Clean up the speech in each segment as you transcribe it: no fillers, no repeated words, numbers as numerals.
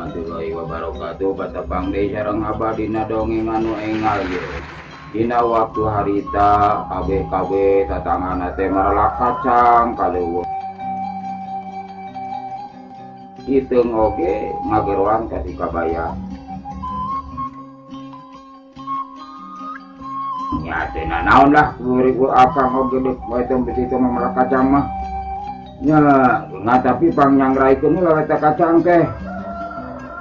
warahmatullahi wabarakatuh. Patepang deui sareng abah dina dongeng anu engal ye. Dina waktu harita kabeh-kabeh tatangan teh maralak kacang kaleuweung. Iteung oge ngageroan ka si Kabayan. Nya teh nanaon lah kuring akang oge deuk bae teh besi teh melak kacang mah. Nya nggak tapi pang nyangraikeun heula eta kacang teh.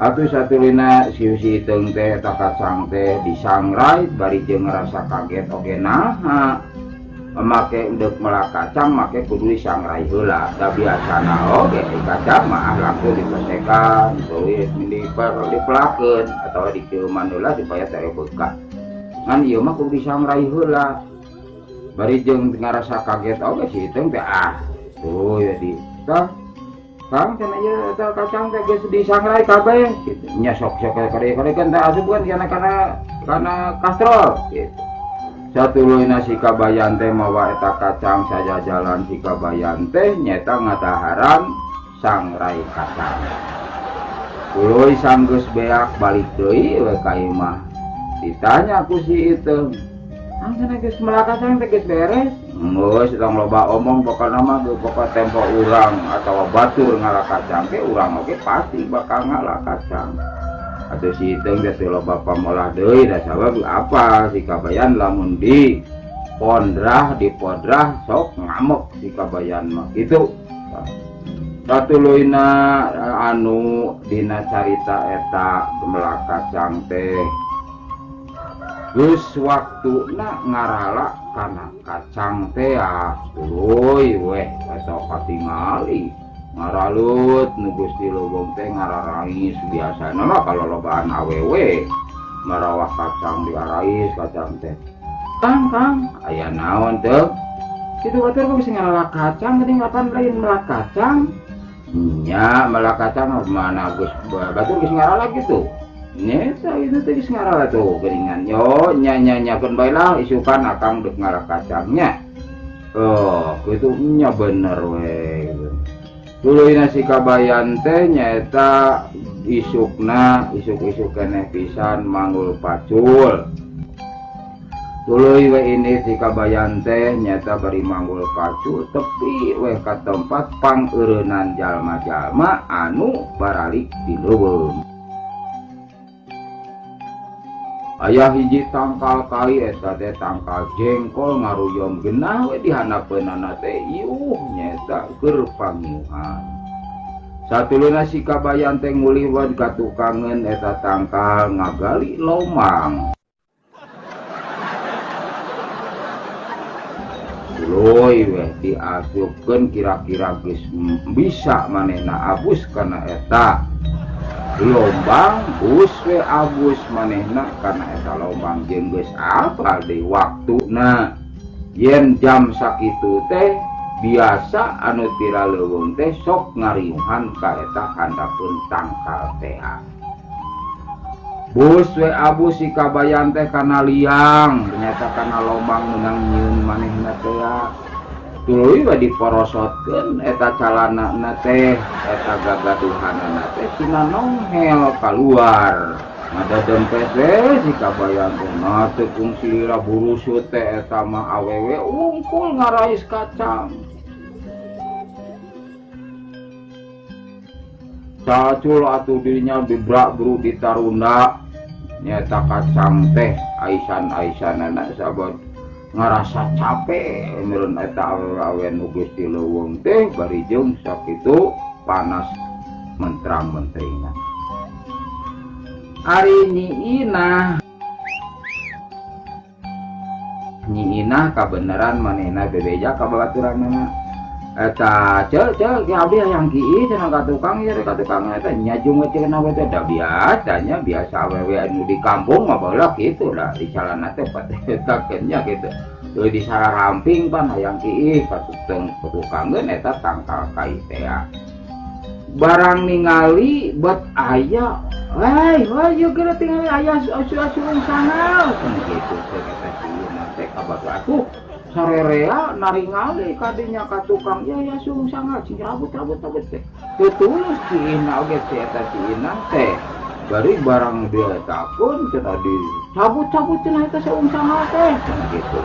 Atuh satulina si Iteung teh eta kacang teh disangrai bari jeung ngerasa kaget oge naha. Make deuk melak kacang make kudu disangrai heula. Da biasana oge kacang mah langsung dipesekan, tuluy dipelakeun atawa dikeuman heula supaya teh bekah. Ngan ieu mah kudu disangrai heula. Bari jeung ngarasa kaget oge si Iteung teh ah tuh ya di tah kang cenah ieu eta kacang teh geus disangrai kabeh kitu nya sok-sok kare-kare kan teh asup kan kana kastrol kitu. Satuluyna si Kabayan teh mawa eta kacang sajajalan si Kabayan teh nyeta ngadaharan sangrai kacang. Tuluy sanggeus beak balik deui we ka imah. Ditanya ku si Iteung, "Kang cenah geus melak kacang teh geus beres?" Geus tong loba omong pokona mah pokok tempo urang atawa batur ngalak kacang teh urang oge pasti bakal ngalak kacang. Atuh si Iteung teh loba pamolah deui da sabab apa si Kabayan lamun di pondrah dipodrah sok ngamek si Kabayan mah kitu. Satuluyna anu dina carita eta melak kacang teh geus waktuna ngarala kana kacang teh tuluy weh asa katingali ngaralut nu geus di leuweung teh ngararais biasana mah kalolobaan awewe marawah kacang diarais kacang teh. Kang kang aya naon teh kitu batur geus ngarala kacang geuning lapan lain melak kacang nya melak kacang mana geus batur geus ngarala kitu. Nyeta itu teh geus ngarala tuh geuningan yo nya nya nya keun bae lah isukan akang deuk ngalak kacangnya. Oh, kitu nya bener we. Tuluyna si Kabayan teh nyaeta isukna isuk-isuk keneh pisan manggul pacul. Tuluy we ini si Kabayan teh nyaeta bari manggul pacul tepi we ka tempat pangeureunan jalma-jalma anu baralik di leuweung. Aya hiji tangkal kai eta teh tangkal jengkol ngaruyom genah we dihanapeunana teh iuh nyaeta keur pangiuhan. Satuluyna si Kabayan teh nguliwat ka tukangeun eta tangkal ngagali lomang. Tuluy we diasupkeun kira-kira geus bisa manehna abus kana eta lombang bus we abus manehna kana eta lombang jeung geus apal deui waktuna yen jam sakitu teh biasa anu tira leuweung teh sok ngariuhan ka eta handapeun tangkal teh. Bus we abus si Kabayan teh kana liang ternyata kana lombang meunang nyieun manehna teh. Tuluy we diporosotkeun eta calanana teh eta gagaduhanana teh sina nonghel kaluar. Ngadadempes we si Kabayan teh nah teu kungsi lila burusut teh eta mah awewe wungkul ngarais kacang. Cacul atuh dirinya dibrak bru ditarunda nyata kacang teh aisan-aisanana sabab ngarasa capek meureun eta awewe nu geus di leuweung teh bari jeung sakitu panas mentrang-mentringan. Ari Nyi Inah, Nyi Inah kabeneran manehna bebeja ka babaturanna. Eta ceu ceu ki abdi hayang kieu cenah ka tukang ieu ka tukang eta nyajung we cenah we teh da biasanya biasa awewe anu di kampung mah baheula kitu lah di calana teh eta nya kitu. Teu disararamping pan hayang kieu ka tukangeun eta tangkal kai teh. Barang ningali bet aya, "Hei, hei ieu geura tingali aya asu-asurung sangal." Kan kitu teh eta si Inah teh ka batu atuh. Sarerea naringali kadinya ka tukang ya ya suung sangal cing rabut-rabut teh. Teu tulus si Ina oge si eta si Ina teh. Bari barang dia takun cenah dicabut-cabut cenah eta suung sangal teh cenah gitu.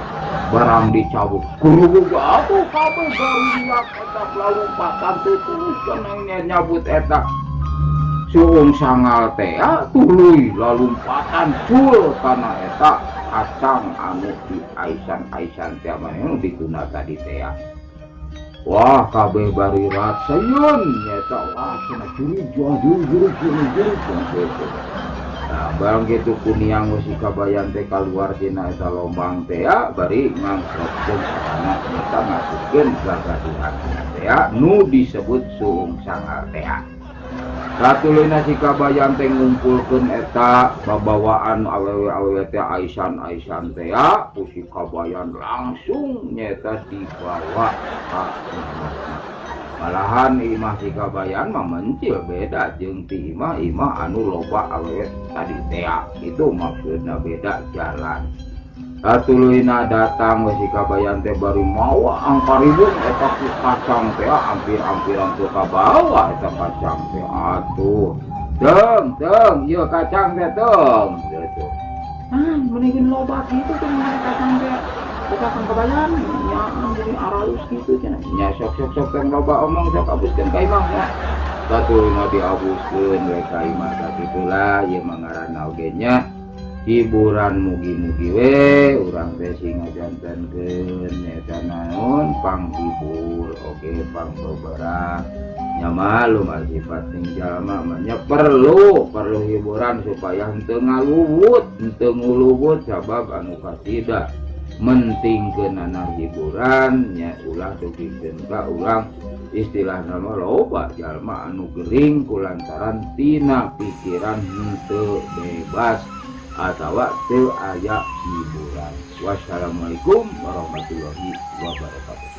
Barang dicabut gurubug atuh kabeh garuyak eta lalumpatan teu tulus cenah nyabut eta. Suung sangal teh tuluy lalumpatan cul kana eta kacang anu di aisan-aisan teh mah dituna tadi teh. Wah kabeh bari ratseun nyata wah cenah jurig jurig jurig jurig gitu. Nah barang kitu kuniang si Kabayan teh kaluar tina eta lombang teh bari ngangkrotkeun sarana nyata ngasupkeun gagaduhan teh nu disebut suung sangal teh. Satuluyna si Kabayan teh ngumpulkeun eta babawaan awewe-awewe teh aisan-aisan teh ku si Kabayan langsung nyeta dibawa ka imahna. Malahan imah si Kabayan mah mencil beda jeung ti imah-imah anu loba awewe tadi teh. Itu maksudna beda jalan. Satuluyna datang we si Kabayan teh bari mawa angkaribung eta ku kacang teh ampir-ampiran teu kabawa eta kacang teh atuh. Teung teung ieu kacang teh teung gitu. Ah mendingin loba kitu teh mana kacang teh. Kacang Kabayan nyaan jadi aralus kitu cenah. Nya sok sok sok teh loba omong sok abuskeun ka imah nya. Satuluyna diabuskeun we ka imah sakitulah ieu mah ngaranna oge nya. Hiburan mugi-mugi we urang teh sing ngajantenkeun eta naon panghibur oge pangbeberah nya malum sifat sing jalma mah nya perlu hiburan supaya henteu ngaluwut henteu nguluwut sabab anu kasida mentingkeunana hiburan nya ulah dugikeun ka urang istilahna mah loba jalma anu gering kulantaran tina pikiran henteu bebas atawa teu aya hiburan. Wassalamualaikum warahmatullahi wabarakatuh.